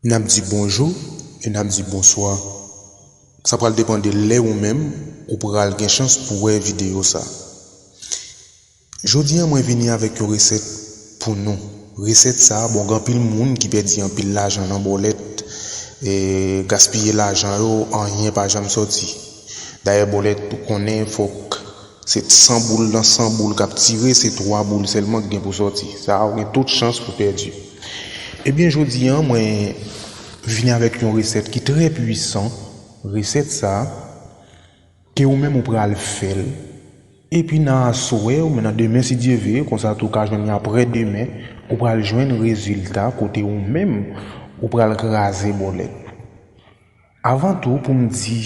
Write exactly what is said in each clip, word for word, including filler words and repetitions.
N ap di bonjou e n ap di bonswa. Sa pral depann de lè ou menm ou pral gen chans pou wè videyo sa. Jodi a, mwen vini avèk yon resèt pou nou. Resèt sa, bon, gen anpil moun ki pèdi anpil lajan nan bòlèt, e gaspiye lajan yo, anyen pa janm sòti. Dayè, bòlèt, ou konnen, fòk se san boul nan san boul k ap tire, se twa boul sèlman ki gen pou sòti. Sa a, ou gen tout chans pou pèdi. Ebyen, jodi a, mwen vini avèk yon resèt ki trè pwisan. Resèt sa a, ke ou menm ou pral fè l. Epi nan aswè, ou menm nan demen, si Dye ve, konsa tou ou ka jwenn li aprè demen, ou pral jwenn rezilta kote ou menm, ou pral kraze bòlèt. Avan tou, pou m di,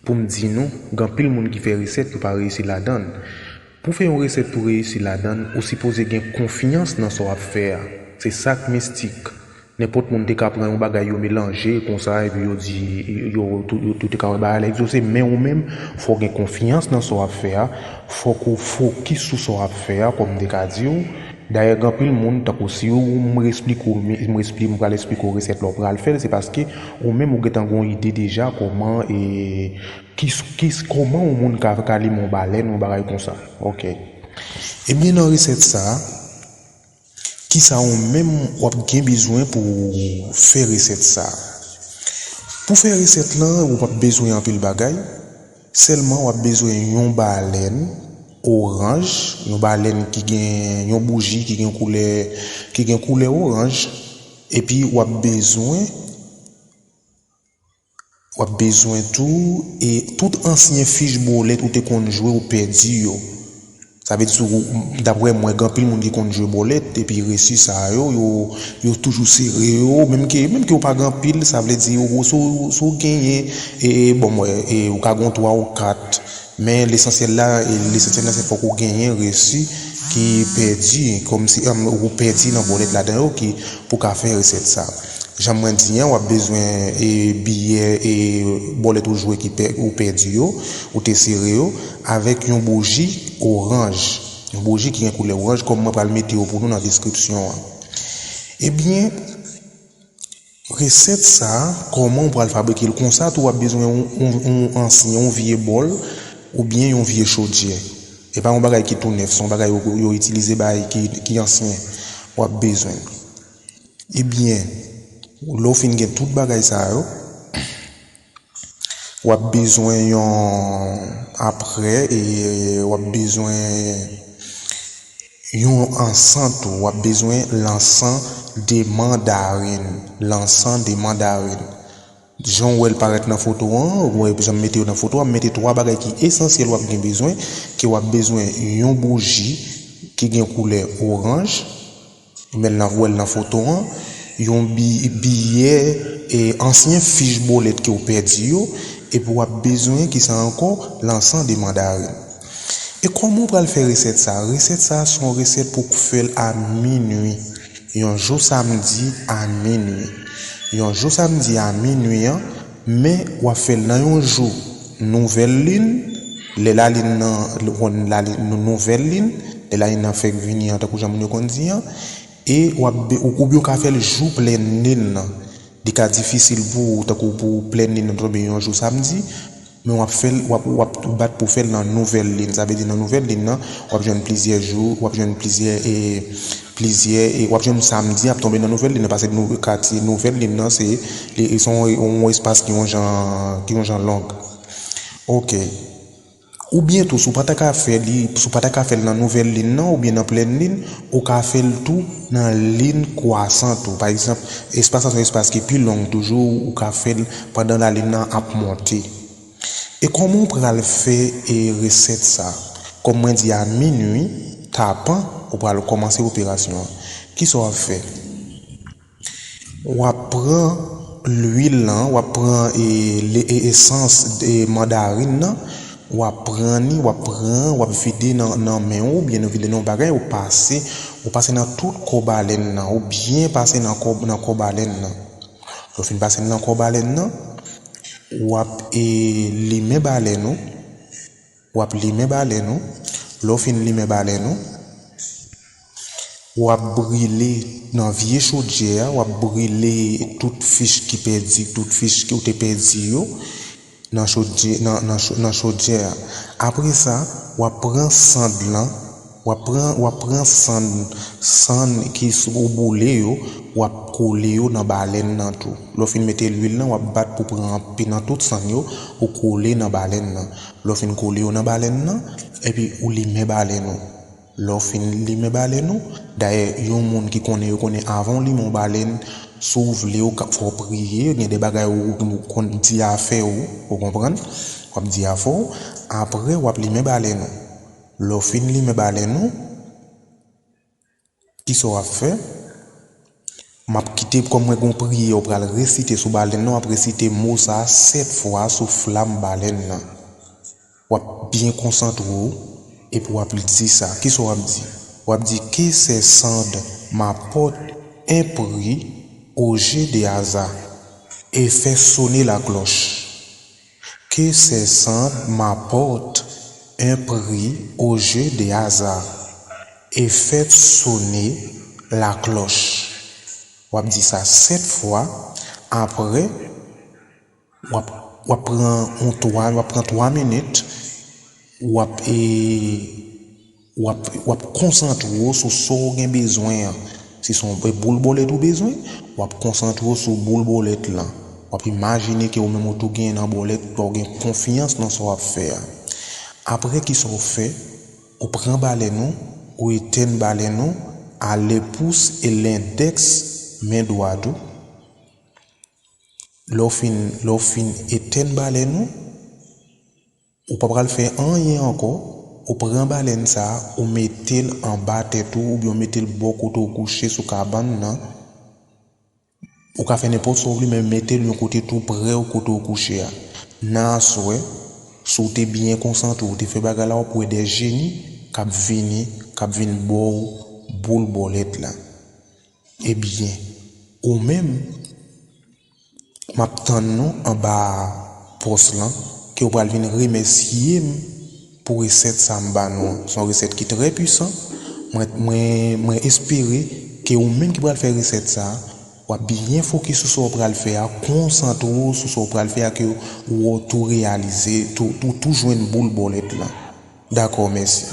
pou m di nou, gen anpil moun ki fè resèt, yo pa reyisi ladan l. Pou fè yon resèt pou reyisi ladan l, ou sipoze gen konfyans nan sa w ap fè a. Se sa k mistik. Nenpòt moun te ka pran yon bagay, yo melanje konsa, epi yo di, yo, yo, yo, yo te ka wè bagay la egziste, men ou menm, fò w gen konfyans nan sa w ap fè a, fòk ou fokis sou sa w ap fè a, kòm m te ka di w. Dayè, gen anpil moun, tankou si w, m eksplike w, m, m eksplike, m pral eksplike w resèt la, w pral fè l, se paske ou menm ou gentan gen yon ide deja kòman, e, ki, ki, kòman yon moun ka, ka limen yon balèn, yon bagay konsa. Oke. Ebyen, nan resèt sa a, kisa ou menm w ap gen bezwen pou w fè resèt sa a? Pou fè resèt lan, ou p ap bezwen anpil bagay. Sèlman, w ap bezwen yon balèn oranj, yon balèn ki gen yon bouji ki gen koulè, ki gen koulè oranj. Epi, w ap bezwen W ap bezwen tou, e, tout ansyen fich bòlèt ou te konn jwe, ou pèdi yo. Sa vle di, si w, daprè mwen, gen anpil moun ki konn jwe bòlèt, epi resi sa yo, yo, yo toujou sere yo, menm ke, menm ke yo pa gen anpil, sa vle di, ou, si w, si w genyen, e, e, bon, mwen, e, ou ka gen twa ou kat, men lesansyèl la, e, lesansyèl la, se fòk ou genyen resi ki pèdi, kòmsi, em, ou pèdi nan bòlèt ladan yo, ki, pou ka fè resèt sa. Jan mwen di an, w ap bezwen, e, biyè, e, bòlèt ou jwe ki pè-, ou pèdi yo, ou te sere yo, avèk yon bouji oranj. Yon bouji ki gen koulè oranj, kòm mwen pral mete yo pou nou nan deskripsyon an. Ebyen, resèt sa, kòman w pral fabrike l konsa, tou w ap bezwen yon, yon, yon ansyen, yon vye bòl, oubyen yon vye chodyè. E pa yon bagay ki tou nèf, se yon bagay yo, yo itilize bagay ki, ki ansyen. W ap bezwen. Ebyen, lè w fin gen tout bagay sa yo, w ap bezwen yon, aprè, e w ap bezwen yon ansan tou. W ap bezwen lansan de mandarin. Lansan de mandarin. Jan w wè l parèt nan foto an, ou wè jan m mete yo nan foto an, m mete twa bagay ki esansyèl w ap gen bezwen, ke w ap bezwen yon bouji ki gen koulè oranj, men l nan, w wè l nan foto an, yon bi-, biyè, e, ansyen fich bòlèt ke w pèdi yo, epi w ap bezwen, kisa ankò, lansan de mandarin. E kòman w pral fè resèt sa? Resèt sa, se yon resèt pou w fè l a minui. Yon jou samdi a minui. Yon jou samdi a minui an, men w ap fè l nan yon jou nouvèl lin, lè lalin nan, nou konn lalin, nou, nouvèl lin, lè lalin nan fèk vini an, tankou jan moun yo konn di an, e w ap be-, ou, oubyen w ka fè l jou plèn lin nan. Li ka difisil pou ou, tankou pou plèn lin nan tonbe yon jou samdi, men w ap fè l, w ap, w ap bat pou fè l nan nouvèl lin. Sa vle di nan nouvèl lin nan, w ap jwenn plizyè jou, w ap jwenn plizyè, e, plizyè, e w ap jwenn samdi ap tonbe nan nouvèl lin nan, paske nou, katye nouvèl lin nan, se, li, se yon, yon espas ki yon jan, ki yon jan long. Oke. Oubyen tou, si w pa ta ka fè li, si w pa ta ka fè l nan nouvèl lin nan, oubyen nan plèn lin, ou ka fè l tou nan lin kwasan tou. Pa egzanp, espas la se yon espas ki pi long toujou, ou ka fè l pandan lalin nan ap monte. E kòman w pral fè, e, resèt sa? Kòm mwen di a minui tapan, ou pral kòmanse operasyon an. Kisa w ap fè? W ap pran lwil lan, w ap pran, e, le-, e, esans, e, mandarin nan, w ap pran li, w ap pran, w ap vide nan, nan men w, oubyen nou vide nan yon bagay, ou pase, ou pase nan tout kò balèn nan, ou byen pase nan kò, nan kò balèn nan. Lè w fin pase nan kò balèn nan, w ap, e, limen balèn ou, w ap limen balèn ou. Lè w fin limen balèn ou, W ap brile nan vye chodyè a, w ap brile tout fich ki pèdi, tout fich ki ou te pèdi yo nan chodyè, nan, nan cho- nan chodyè a. Apre sa, w ap pran sann lan, w ap pran, w ap pran sann, sann ki sou ou boule yo, w ap kole yo nan balèn nan tou. Lè w fin mete lwil lan, w ap bat pou pran anpi nan tout sann yo, ou kole nan balèn nan. Lè w fin kole yo nan balèn nan, epi ou limen balèn ou. Lè w fin limen balèn ou, dayè, yon moun ki konnen yo konnen avan w limen yon balèn, si w vle, ou ka fè w priye, gen de bagay ou, ou konn di afè ou, ou konprann? W ap di afè w, apre w ap limen balèn ou. Lè w fin limen balèn ou, kisa w ap fè? M ap kite kòm mwen gen yon priyè ou pral resite sou balèn nan, w ap resite mo sa a sèt fwa sou flanm balèn nan. W ap byen konsantre w epi w ap di sa. Kisa w ap di? W ap di, que ces cendres m'apportent un prix au jeu de hasard et fait sonner la cloche. Que ces cendres m'apportent un prix au jeu de hasard et fait sonner la cloche. W ap di sa sèt fwa, apre, w ap, w ap pran yon twa, w ap pran twa minit, w ap, e, w ap, w ap konsantre w sou sa w gen bezwen an. Si se yon boul bòlèt ou bezwen, w ap konsantre w sou boul bòlèt lan. W ap imajine ke ou menm ou tou genyen nan bòlèt, w gen konfyans nan sa w ap fè a. Apre kisa w fè? Ou pran balèn ou, ou etèn balèn ou a le pouce et l'index men dwat ou. Lè w fin, lè w fin etèn balèn ou, ou pa pral fè anyen ankò. Ou pran balèn sa a, ou mete l anba tèt ou, oubyen ou mete l bò kote w kouche sou kabann nan. Ou ka fè nenpòt sa w vle, men mete l yon kote tou prè w kote w kouche a. Nan aswè, si w te byen konsantre, w te fè bagay la, w ap wè de jeni k ap vini, k ap vin ba w boul bòlèt la. Ebyen, ou menm, m ap tann nou anba pòs lan, ke w pral vin remèsye m pou resèt sa m ba nou an. Se yon resèt ki trè pwisan. Mwen, mwen, mwen espere ke ou menm ki pral fè resèt sa a, w ap byen fokis sou sa w pral fè a, konsantre w sou sa w pral fè a, ke w tou reyalize, tou, tou, tou jwenn boul bòlèt lan. Dakò, mèsi.